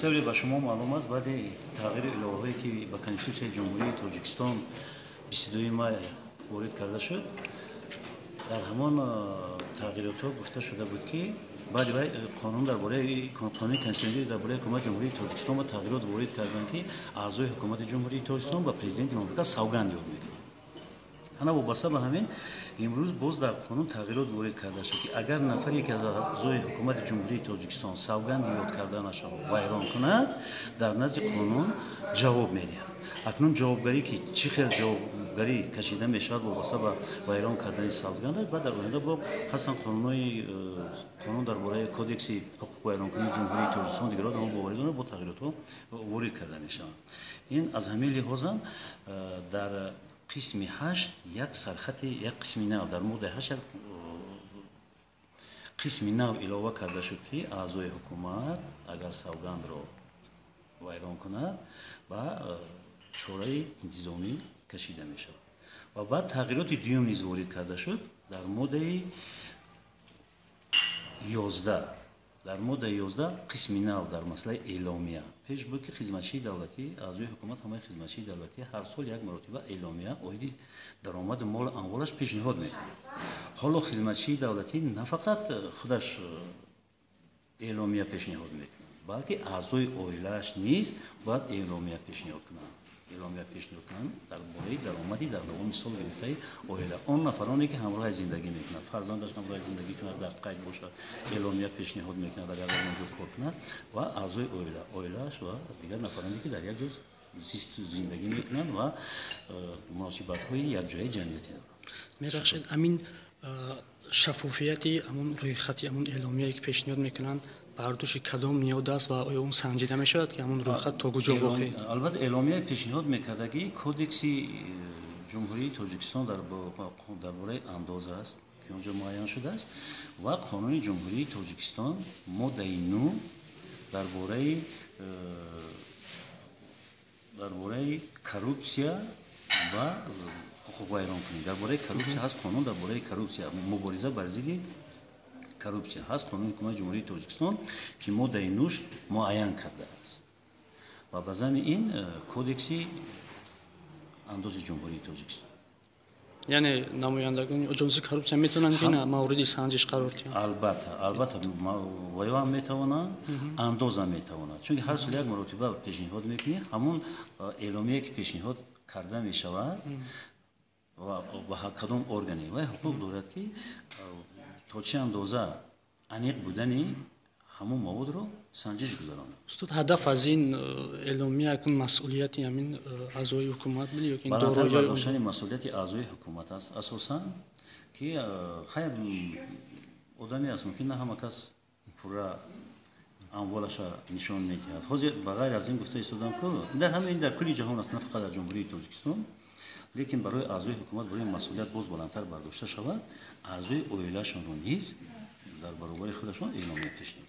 Чӣ ба шумо маълум аст, баъди тағйири иловаҳое, ки ба Конститутсияи Ҷумҳурии Тоҷикистон 22 май ворид карда шуд, дар ҳамон тағйиротҳо гуфта шуда буд, ки баъди вай қонун дар бораи қонуни конститутсионӣ дар бораи ҳукумати Ҷумҳурии Тоҷикистон ба тағйирот ворид карданд, ки аъзои ҳукумати Ҷумҳурии Тоҷикистон ба президенти мамлакат савганд ёд мекунанд. Ана вобаста ба ҳамин имрӯз боз дар қонун тағйирот ворид карда шуд, ки агар нафаре, ки аз аъзои ҳукумати Ҷумҳурии Тоҷикистон савганди ёд карданаша вайрон кунад, дар назди қонун ҷавоб медиҳад. Акнун ҷавобгарӣ, ки чӣ хел ҷавобгарӣ кашида мешавад вобаста ба вайрон кардани савганд, баъд дар оянда бо ҳастанд қонунҳои, қонун дар бораи Кодекси ҳуқуқвайронкунии Ҷумҳурии Тоҷикистон, дигарро мо боварӣ дорем, бо тағйиротҳо ворид карда мешаванд. Ин аз ҳамин лиҳозам дар қисми 8 як сархати, як қисми нав, дар моддаи 8 як қисми нав илова карда шуд, ки аъзои ҳукумат агар савгандро вайрон кунад, ба чораи интизомӣ кашида мешавад. Ва баъд тағйироти дуюм низ ворид карда шуд дар моддаи 11. Дар моддаи 11 қисми нав дар масъалаи эъломия. Пеш буд, ки хизматчии давлатӣ, аъзои ҳукумат, ҳамаи хизматчии давлатӣ ҳар сол як маротиба эъломия оиди даромаду молу амволаш пешниҳод мекунад. Ҳоло хизматчии давлатӣ на фақат худаш эъломия пешниҳод мекунад, балки аъзои оилааш низ бояд эъломия пешниҳод кунанд, эъломия пешниҳод кунанд дар бораи даромади дар давоми сол гирифтаи оила. Он нафароне, ки ҳамроҳи зиндагӣ мекунад, фарзандаш ҳамроҳи зиндагӣ кунад, дар қайд бошад, эъломия пешниҳод мекунад, агар дар он ҷо кор кунад, ва аъзои оила, оилааш ва дигар нафароне, ки дар як ҷо зиндагӣ мекунанд ва муносибатҳои якҷояи ҷамъиятӣ доранд. Мебахшед, амин шаффофияти ҳамон рӯйхати, ҳамон эъломияе, ки пешниҳод мекунанд, бар дӯши кадом ниҳод аст ва оё он санҷида мешавад, ки ҳамон рӯйхат то куҷо воқеъ? Албатта, эъломияи пешниҳод мекардагӣ Кодекси Ҷумҳурии Тоҷикистон дар бораи андоз аст, ки он ҷо муайян шудааст, ва Қонуни Ҷумҳурии Тоҷикистон моддаи 9 дар бораи коррупсия ва ҳуқуқвайронкунӣ. Дар бораи коррупсия ҳаст қонун, дар бораи коррупсия, мубориза бар зидди коррупсия ҳаст қонуни ҳукумати Ҷумҳурии Тоҷикистон, ки моддаи 9-аш муайян кардааст, ва ба зами ин Кодекси андози Ҷумҳурии Тоҷикистон. Яъне намояндагони Оҷонси коррупсия метавонанд, ки мавриди санҷиш қарор диҳанд? Албатта, албатта, ваёам метавонанд, андозам метавонад, чунки ҳар сол як маротиба пешниҳод мекунӣ. Ҳамон эъломие, ки пешниҳод карда мешавад ва ба кадом органе, вай ҳуқуқ дорад, ки то чӣ андоза аниқ будани ҳамон маводро санҷиш гузаронад. Устод, ҳадаф аз ин эъломия акун масъулияти ҳамин аъзои ҳукумат буд ё ки баландтар бардоштани масъулияти аъзои ҳукумат аст асосан, ки хайр, одаме аст, мумкин на ҳама кас пурра амволаша нишон медиҳад. Ҳозир ба ғайр аз ин гуфта истодам, ку дар ҳама ин дар кулли ҷаҳон аст, на фақат дар Ҷумҳурии Тоҷикистон, лекин барои аъзои ҳукумат, барои масъулият боз баландтар бардошта шавад, аъзои оилаашонро низ дар баробари худашон эъломия пешниҳод.